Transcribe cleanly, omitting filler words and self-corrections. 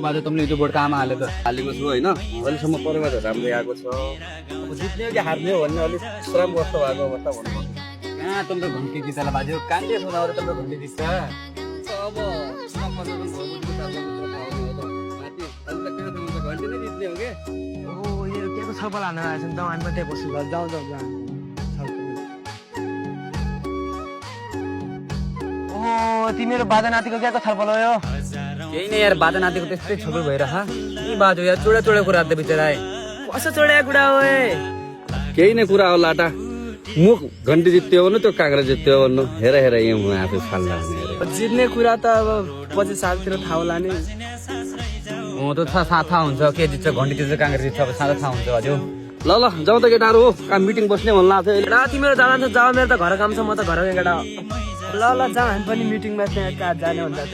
बाजे तुमले त्यो बोर्डको आमा हाले त हालेको छु होइन अहिलेसम्म परिवार राम्रै आएको छ अब जित्ने हो कि हार्ने हो भन्ने अलिक श्रम कस्तो भएको अवस्था भन्नुपर्छ कहाँ तुमको घन्टी जित्ला बाजे कहाँ के सुना अरे तुमको घन्टी जित्छ अब श्रम पर्दैन घन्टी नै जित्ने हो कि ओ यो के को छलफल हान्न आएछ नि त हामी मात्रै बस्छु घर जाउँ जाउँ जाउँ ओ तिमीहरू बाजा नातिको के को छलफल हो यो केही नै यार बाजा नातिको त्यस्तै छोटो भइरह नि बाजो यार चोडा चोडा कुरा गर्दै बिचरा कसो चोड्या कुरा हो ए केही नै कुरा हो लाटा मुख घन्टी जित्यो भन्नु त्यो काँक्रा जित्यो भन्नु हेर हेर यहाँ म आफै फाल्ला जित्ने कुरा त अब पछि सालतिर थाहा होला नि त थाहा हुन्छ के जित्छ घन्टी जित्छ काँक्रा जित्छ अब साँझ थाहा हुन्छ बाजु ल ल जाउँ त केटाहरू हो काम मिटिङ बस्ने भन्नु लाग्छ र तिमीहरू जाँदा त जाऊ मेरो त घर काम छ म त घर केटा ल ल जाउँ हामी पनि मिटिङमा त्यहाँ कहाँ जाने भन्दा